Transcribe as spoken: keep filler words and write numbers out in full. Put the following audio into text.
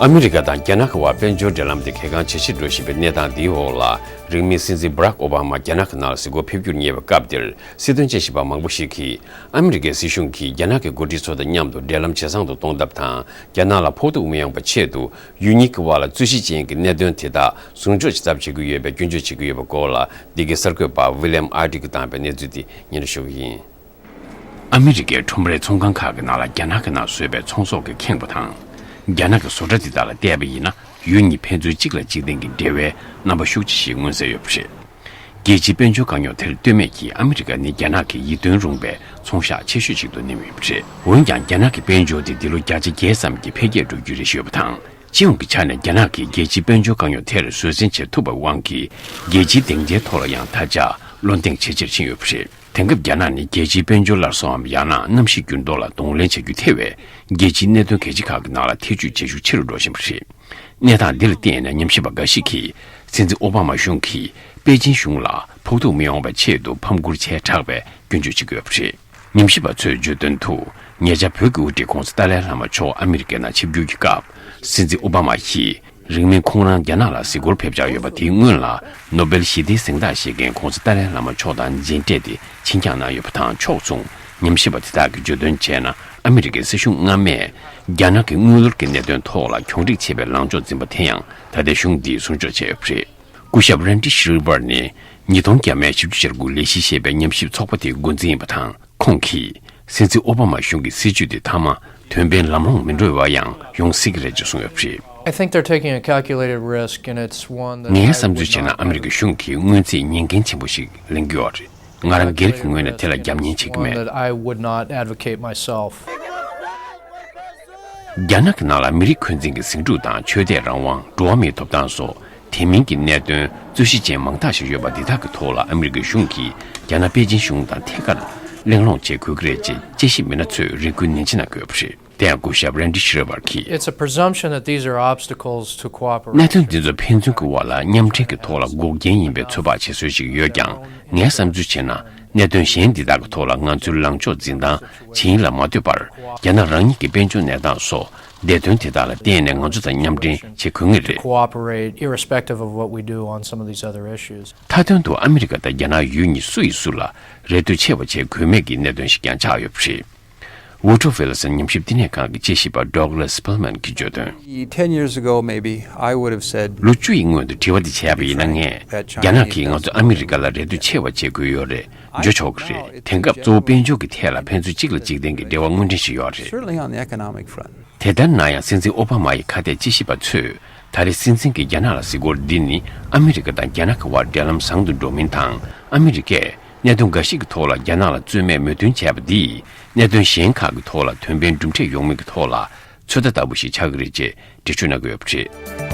ཨ་མི་རི་ཀ་དང་རྒྱ་ནག་གི་བར་དཔལ་འབྱོར་འབྲེལ་ལམ་དེ་གལ་འགངས་ཇེ་ཆེར་འགྲོ་བཞིན་པའི་གནས་སྟངས་འདིའི་འོག་ལ། རིང་མིན་སྲིད་འཛིན་བྷ་རག་ཨོ་བྷ་མ་རྒྱ་ནག་གི་ནང་ལ་གཟིགས་སྐོར་ཕེབས་རྒྱུར་ཉེ་བའི་སྐབས་འདིར། སྲིད་དོན་དཔྱད་ཞིབ་པ་མང་པོ་ཞིག་གིས། ཨ་མི་རི་ཀའི་སྲིད་གཞུང་གིས་རྒྱ་ནག་གི་འགོ་ཁྲིད་ཚོ་དང་མཉམ་དུ་འབྲེལ་ལམ་ཇེ་བཟང་དུ་གཏོང་ཐབས་དང་། རྒྱ་ནག་ལ་ཕོག་ཐུག་མི་ཡོང་བའི་ཆེད་དུ། ཡུལ་གཉིས་ཀྱི་དབར་ལ་རྩོད་གཞི་ཅན་གྱི་གནད་དོན་དེ་དག་ཟུར་འཇོག་བྱེད་ཐབས་བྱེད་ཀྱི་ཡོད་པའི་སྐྱོན་བརྗོད་བྱེད་ཀྱི་ཡོད་པའི་སྐོར་ལ། འདི་གའི་གསར་འགོད་པ་ཝི་ལི་ཡམ་ཨར་ཏི་གིས་བཏང་བའི་གནས་ཚུལ་དེ་སྙན་སྒྲོན་ཞུ་གི་ཡིན། ཨ་མི་རི་ཀའི་ཁྲོམ་རའི་ཚོང་ཁང་ཁག་གི་ནང་ལ་རྒྱ་ནག་གི་ནང་བཟོས་པའི་ཚོང་ཟོག་གི་ཁེངས་པ་དང་། རྒྱ་ནག་གི་བཟོ་གྲྭ་འདི་དག་ལ་བལྟས་པ་ཡིན་ན། ཡུལ་གཉིས་ཕན་ཚུན་གཅིག་ལ་གཅིག་བརྟེན་གྱི་འབྲེལ་བའི་རྣམ་པ་ཤུགས་ཆེ་ཞིག་མངོན་གསལ་ཡོད་པ་རེད། རྒྱལ་སྤྱིའི་དཔལ་འབྱོར་དཀའ་རྙོག་དེར་ལྟོས་མེད་ཀྱིས། ཨ་མི་རི་ཀ་ནི་རྒྱ་ནག་གི་ཡིད་རྟོན་རུང་བའི་ཚོང་ཤག་ཆེ་ཤོས་ཤིག་ཏུ་གནས་ཡོད་པ་རེད། འོན་ཀྱང་། རྒྱ་ནག་གི་དཔལ་འབྱོར་དེ་འདི་ལོ་བརྒྱ་ཆ་བརྒྱད་ཙམ་གྱིས་འཕེལ་རྒྱས་འགྲོ་རྒྱུའི་རེ་ཞུ་ཡོད་པ་དང་། སྤྱི་ཡོངས་ཀྱི་ཆ་ནས་རྒྱ་ནག་གིས་རྒྱལ་སྤྱིའི་དཔལ་འབྱོར་དཀའ་རྙོག་དེར་བཟོད་བསྲན་བྱེད་ཐུབ་པའི་དབང་གིས། རྒྱལ་སྤྱིའི་སྡིངས་ཆའི་ཐོག་ལ་ཡང་ད་ཆ་བློ་གདེང་ཇེ་ཆེར་ཕྱིན་ཡོད་པ་རེད། དེང་སྐབས་རྒྱ་ནག་ནི་རྒྱལ་སྤྱིའི་དཔལ་འབྱོར་སླར་གསོའམ། ཡང་ན་གནམ་གཤིས་འགྱུར་ལྡོག་ལ་གདོང་ལེན་བྱ་རྒྱུ་ཐེ་བའི་རྒྱལ་སྤྱིའི་གནད་དོན་གལ་ཆེ་ཁག་གི་ནང་ལ་ཐེ་བྱུས་བྱེད་ཤུགས་ཆེ་རུ་འགྲོ་བཞིན་པ་རེད། གནས་སྟངས་འདི་ལ་བརྟེན་ནས། ཉམས་ཞིབ་པ་འགའ་ཞིག་གིས། སྲིད་འཛིན་ཨོ་བྷ་མ་གཞུང་གིས་པེ་ཅིན་གཞུང་ལ་ཕོག་ཐུག་མི་ཡོང་བའི་ཆེད་དུ་ཕམ་བསྐུར་བྱས་དྲགས་པའི་སྐྱོན་བརྗོད་བྱེད་ཀྱི་ཡོད་པ་རེད། ཉམས་ཞིབ་པ་ཚོས་བརྗོད་དོན་དུ། ཉེ་ཆར་བོད་ཀྱི་དབུ་ཁྲིད་༸གོང་ས་ཏཱ་ལའི་བླ་མ་མཆོག་ཨ་མི་རི་ཀའི་ནང་ཆིབས་བསྒྱུར་གྱི་སྐབས། སྲིད་འཛིན་ཨོ་བྷ་མ་ཡིས། རིང་མིན་ཁོང་རང་རྒྱ་ནག་ལ་གཟིགས་སྐོར་ཕེབས་འཆར་ཡོད་པ་དེའི་སྔོན་ལ། ནོ་བེལ་ཞི་བདེའི་གཟེངས་རྟགས་བཞེས་མཁན་༸གོང་ས་ཏཱ་ལའི་བླ་མ་མཆོག་དང་མཇལ་འཕྲད་དེ་ཕྱིར་འགྱངས་གནང་ཡོད་པ་དང་ཕྱོགས་མཚུངས། ཉམས་ཞིབ་པ་དེ་དག་གིས་བརྗོད་དོན་བྱས་ན། ཨ་མི་རི་ཀའི་སྲིད་གཞུང་སྔ་མས་རྒྱ་ནག་གི་དངུལ་ལོར་གྱི་གནད་དོན་ཐོག་ལ་གྱོང་རིག་ཆེ་བའི་ལངས་ཕྱོགས་འཛིན་པ་དེ་ཡང་། ད་ལྟའི་གཞུང་འདིས་ཟུར་འཇོག་བྱས་ཡོད་པ་རེད། སྐུ་ཞབས་རན་ཏི་ཤི་རི་བར་ནི། ཉིས་སྟོང་བརྒྱ་མེད་བཞི་བཅུ་ཞེ་དགུ་ལས་གཞི་ཞེས་པའི་ཉམས་ཞིབ་ཚོགས་པ་དེའི་འགོ་འཛིན་ཡིན་པ་དང་། ཁོང་གིས། སྲིད་འཛིན་ཨོ་བྷ་མ་གཞུང་གི་སྲིད་བྱུས་དེ་མཐའ་མ་དོན་ཕན་ལམ་ལྷོང་མི་འགྲོ་བ་ཡང་ཡོང་སྲིད་ཀྱི་རེད་ཅེས་གསུངས་ཡོད་པ་རེད། I think they're taking a calculated risk, and it's one that ངའི་I བསམ་would ཚུལ་བྱས་ན། not ཨ་མི་རི་ཀའི་གཞུང་གིས་སྔོན་རྩིས་ཉེན་འགན་ཆེན་པོ་ཞིག་ལེན་གྱི་ཡོད་རེད། ང་རང་སྒེར་གྱི་ངོས་ནས་དེ་ལ་རྒྱབ་གཉེར་བྱེད་ཀྱི་མེད། One that I would not advocate myself. རྒྱ་ནག་གི་ནང་ལ་མི་རིགས་འཁོན་འཛིན་གྱི་ཟིང་འཁྲུག་དང་། ཆོས་དད་རང་དབང་། འགྲོ་བ་མིའི་ཐོབ་ཐང་སོགས་དེ་མིན་གྱི་གནད་དོན་རྩོད་གཞི་ཅན་མང་དག་ཞིག་ཡོད་པ་འདི་དག་གི་ཐོག་ལ། ཨ་མི་རི་ཀའི་གཞུང་གིས་རྒྱ་ནག་པེ་ཅིན་གཞུང་དང་ཐད་ཀར་གླེང་སློང་བྱེད་དགོས་ཀྱི་རེད་ཅེས་དཔྱད་ཞིབ་མི་སྣ་ཚོས་རེ་སྐུལ་ནན་ཆེ་གནང་དགོས་པ་རེད། དེ་ཡང་སྐུ་ཞབས་རན་ཏི་ཤི་ར་བར་གྱིས། It's a presumption that these are obstacles to cooperation. གནད་དོན་འདི་ཚོ་ཕན་ཚུན་གྱི་དབར་ལ་མཉམ་འབྲེལ་གྱི་ཐོག་ལ་འགོག་རྐྱེན་ཡིན་པའི་ཚོད་དཔག་བྱེད་སྲོལ་ཞིག་ཡོད་ཀྱང་། ངའི་བསམ་ཚུལ་བྱས་ན། གནད་དོན་གཞན་འདི་དག་གི་ཐོག་ལ་ང་ཚོའི་ལངས་ཕྱོགས་འཛིན་སྟངས་ཇི་ཡིན་ལ་མ་ལྟོས་པར། རྒྱ་ནག་རང་ཉིད་ཀྱི་དཔལ་འབྱོར་གནས་སྟངས་སོགས་བདེ་དོན་དེ་དག་ལ་བརྟེན་ནས་ང་ཚོ་དང་མཉམ་འབྲེལ་བྱེད་དགོས་ངེས་རེད། Cooperate irrespective of what we do on some of these other issues. མཐའ་དོན་དུ་ཨ་མི་རི་ཀ་དང་རྒྱ་ནག་ཡུལ་གཉིས་སུ་ཡིས་སུ་ལ་རེ་ལྟོས་ཆེ་བ་བྱེད་དགོས་མེད་ཀྱི་གནད་དོན་ཞིག་ཀྱང་ཆགས་ཡོད་པ་རེད། Woodrow Wilson ཉམས་ཞིབ་བསྟི་གནས་ཁང་གི་དཔྱད་ཞིབ་པ་Douglas Spellman གྱིས་བརྗོད་དོན། Ten years ago, maybe, I would have said ལོ་བཅུ་ཡི་སྔོན་དུ་དྲི་བ་འདི་བྱས་པ་ཡིན་ན། ངས་རྒྱ་ནག་གིས་ང་ཚོ་ཨ་མི་རི་ཀ་ལ་རེ་ལྟོས་ཆེ་བ་བྱེད་དགོས་ཡོད་རེད་བརྗོད་ཆོག་གི་རེད། དེང་སྐབས་གཙོ་བོ་དཔལ་འབྱོར་གྱི་ཐད་ལ་ཕན་ཚུན་གཅིག་ལ་གཅིག་བརྟེན་གྱི་འབྲེལ་བ་དངོས་འབྲེལ་ཞིག་ཡོད་རེད། Certainly on the economic front. དེ་ལྟར་ན་ཡང་། སྲིད་འཛིན་ཨོ་བྷ་མ་ཡི་ཁ་གཏད་དཔྱད་ཞིབ་པ་ཚོས། ད་རེས་སྲིད་འཛིན་གྱིས་རྒྱ་ནག་ལ་གཟིགས་སྐོར་འདི་ནི། ཨ་མི་རི་ཀ་དང་རྒྱ་ནག་གི་དབར་འབྲེལ་ལམ་བཟང་དུ་འགྲོ་མིན་དང་། ཨ་མི་རི་ཀས་གནད་དོན་འགའ་ཞིག་གི་ཐོག་ལ་རྒྱ་ནག་ལ་རྩོད་མེད་མོས་མཐུན་བྱས་པ་འདིས། གནད་དོན་གཞན་ཁག་གི་ཐོག་ལ་དོན་ཕན་གྲུབ་འབྲས་ཡོང་མིན་གྱི་ཐོག་ལ་ཚོད་ལྟ་ལྟ་བུ་ཞིག་ཆགས་ཀྱི་རེད་ཅེས་འགྲེལ་བརྗོད་གནང་གི་ཡོད་པ་རེད།